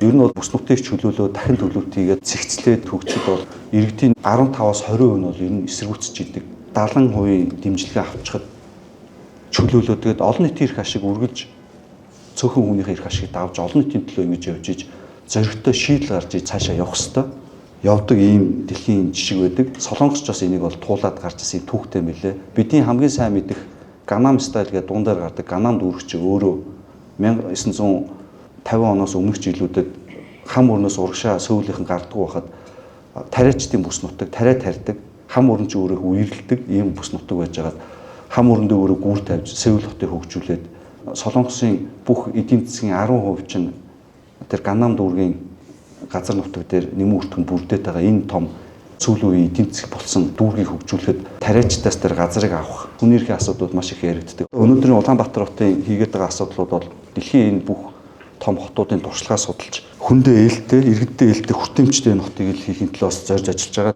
Ер нь бол бүс нутгийг чөлөөлөө дахин төлөвт хийгээд цэгцлээд хөгжөхөд бол иргэдийн 15-аас 20% нь бол ер нь эсэргүүцэж идэг. 70% дэмжлэгээ авчихад чөлөөлөө тэгээд олон нийтийн эрх ашиг үргэлж цөөхөн хүнийхээ эрх ашигыг давж олон нийтийн төлөө ингэж явж иж зоригтой шийдэл гарч иж цаашаа явах хэвээр явдаг ийм дэлхийн жишг байдаг. Солонгос ч бас энийг бол туулаад гарч ирсэн түүхтэй мэлээ. Бидний хамгийн сайн мэдэх Gangnam Style гэдэг дуун дээр гардаг Gangnam дүүрэгч өөрөө 1950 оноос өмнөх жилүүдэд хам өрнөөс урагшаа сөүлийнхэн гардггүй байхад тариачдын бүс нутаг тариа тарьдаг, хам өрн чи өөрөө үерлдэг ийм бүс нутаг байжгаад хам өрөндөө өөрөө гүр тавьж Сөүл хотыг хөгжүүлээд Солонгосын бүх эдийн засгийн 10% чинь тэр Ганнам дүүргийн газар нутаг дээр нэмэн өртгөн бүрдээд байгаа энэ том сүүлийн үеийн эдийн засаг болсон дүүргийг хөгжүүлэхэд тариачдаас тэр газрыг авах хүний эрхийн асуудлууд маш их яригддаг. Өнөөдрийн Улаанбаатар хотын хийгээд байгаа асуудлууд бол дэлхийн энэ бүх том хотуудын туршлагаа судалж хүндээ ээлтэй, иргэддээ ээлтэй, хүртээмжтэй энэ хотыг л хийхин төлөө бас зорж ажиллаж байгаа.